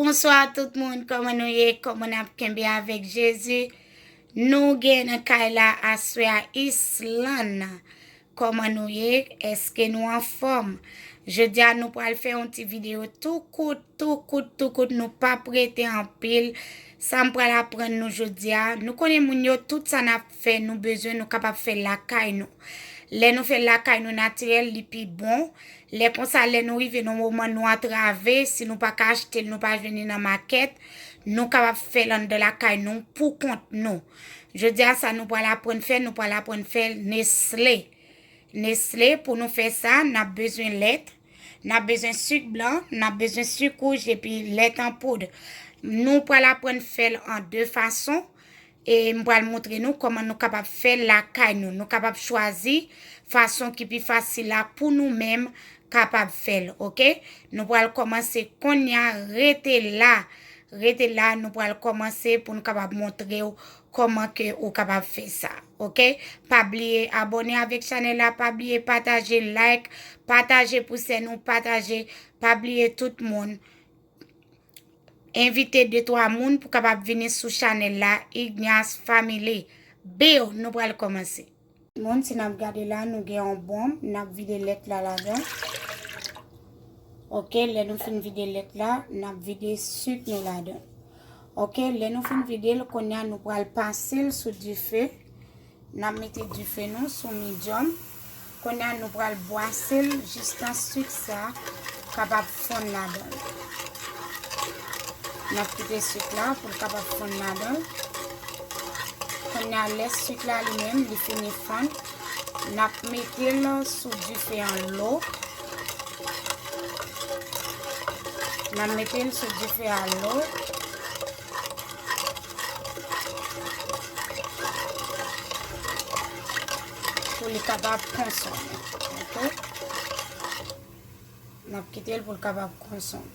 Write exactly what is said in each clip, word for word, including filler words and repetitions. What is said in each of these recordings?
Bonswa tout moun, kòman nou ye? Kòman n ap kenbe avèk Jezi? Nou gen nan kay la aswè a, Islann. Kòman nou ye? Èske nou anfòm? Jodi a nou pral fè yon ti videyo tou kout, tou kout, tou kout. Nou p ap rete anpil. Sa m pral aprann nou jodi a, nou konnen moun yo, tout sa n ap fè, nou bezwen, nou kapab fè lakay nou. Lè nou fè lakay nou natirèl, li pi bon. Lè konsa, lè nou rive nan moman nou antrave, si nou pa ka achte l, nou pa jwenn li nan makèt, nou kapab fè l anndan lakay nou pou kont nou. Jodi a, sa nou pral aprann fè, nou pral aprann fè Nestlé. Nestlé, pou nou fè sa, n ap bezwen lèt, n ap bezwen sik blan, n ap bezwen sik wouj epi lèt an poud. Nou pral aprann fè l an de fason. E m pral montre nou kòman nou kapab fè l lakay nou. Nou kapab chwazi fason ki pi fasil la pou nou menm kapab fè l, oke? Nou pral kòmanse kounye a, rete la. Rete la, nou pral kòmanse pou nou kapab montre w kòman ke ou kapab fè sa, oke? Pa bliye abòne avèk chanèl la, pa bliye pataje, like, pataje pou sè nou, pataje, pa bliye tout moun. Envite de twa moun pou kapab vini sou chanèl la, Ignace Family. Biw, nou pral kòmanse. Moun, si n ap gade la, nou gen yon bonm, n ap vide lèt la ladan. Oke, lè nou fin vide lèt la, n ap vide sik nou ladan. Oke, lè nou fin vide l, kounye a nou pral pase l sou dife. N ap mete dife nou sou medium. Kounye a nou pral bwase l jistan sik sa kapab fonn ladan l. N ap kite sik la pou l kapab fonn ladan l. Kounye a, lè sik la li menm, li fini fonn, n ap mete l sou dife an lo. N ap mete l sou dife a lo pou li kapab konsome. Oke? N ap kite l pou l kapab konsome.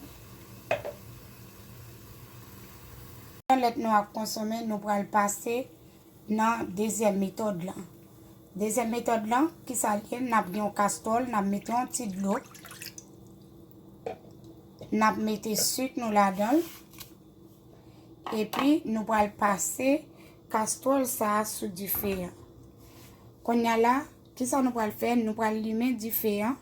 Lè nou ap konsome, nou pral pase nan dezyèm metòd lan. Dezyèm metòd lan, kisa l ye? N ap gen yon kastwòl, n ap mete yon ti dlo, n ap mete sik nou ladan l, epi nou pral pase kastwòl sa a sou dife a. Kounye a la, kisa nou pral fè? Nou pral limen dife a,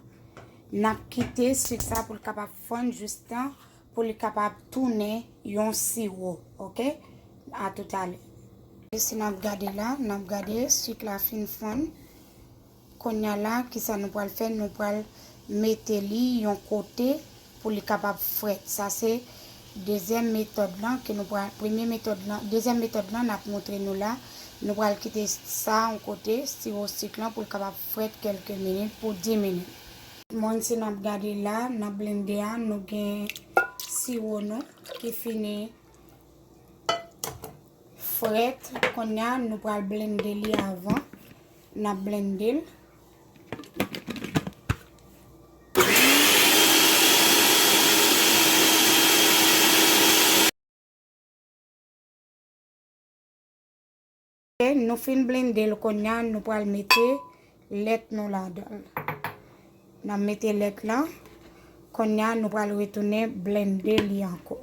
n ap kite sik sa pou l kapab fonn jistan pou li kapab tounen yon siwo, oke? A toutalè. E si n ap gade la, n ap gade sik la fin fonn. Kounye a la, kisa nou pral fè? Nou pral mete li yon kote pou li kapab frèt. Sa se dezyèm metòd lan ke nou pral, premye metòd lan, dezyèm metòd lan n ap montre nou la. Nou pral kite sa yon kote, siwo sik lan, pou l kapab frèt kèlke minit, pou dis minit. Moun, si n ap gade la, nan blende a, nou gen siwo nou ki fini frèt. Kounye a, nou pral blende li avan. N ap blende l. Nou fin blende l kounye a, nou pral mete lèt nou ladan l. N ap mete lèt lan. Kounye a, nou pral retounen blende li ankò.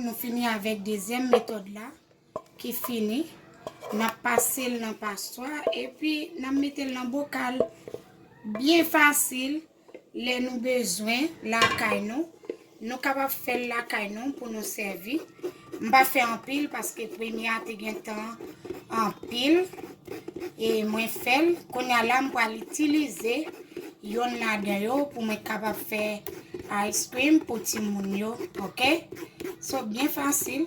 Nou fini avèk dezyèm metòd la ki fini. N ap pase l nan paswa epi n ap mete l nan bokal. Byen fasil. Lè nou bezwen lakay nou, nou kapab fè l lakay nou pou nou sèvi. M pa fè anpil paske premye a te gen tan anpil. E mwen fè l. Kounye a la, m pral itilize yonn ladan yo pou mwen kapab fè ice cream pou timoun yo, oke? So, byen fasil.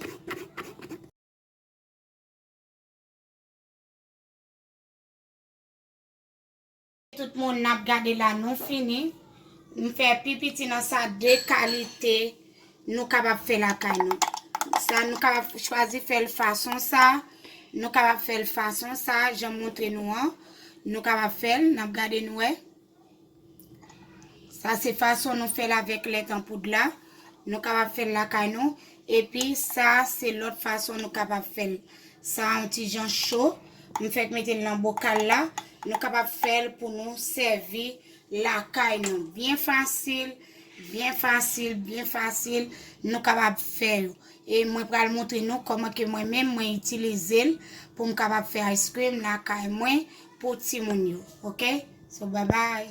Tout moun n ap gade la, nou fini. M fè pi piti nan sa de kalite nou kapab fè lakay nou. Sa nou kapab chwazi fè l fason sa. Nou kapab fè l fason sa, jan m montre nou an. Nou kapab fè l, n ap gade nou wè. Sa se fason nou fè l avèk lèt an poud la. Nou kapab fè l lakay nou. Epi sa se lòt fason nou kapab fè l. Sa yon ti jan cho. M fèk mete l nan bokal la. Nou kapab fè l pou nou sèvi lakay nou. Byen fasil, byen fasil, byen fasil. Nou kapab fè yo. E mwen pral montre nou kòman ke mwen menm mwen itilize l pou m kapab fè ice cream lakay mwen pou timoun yo. Oke? So, bye bye.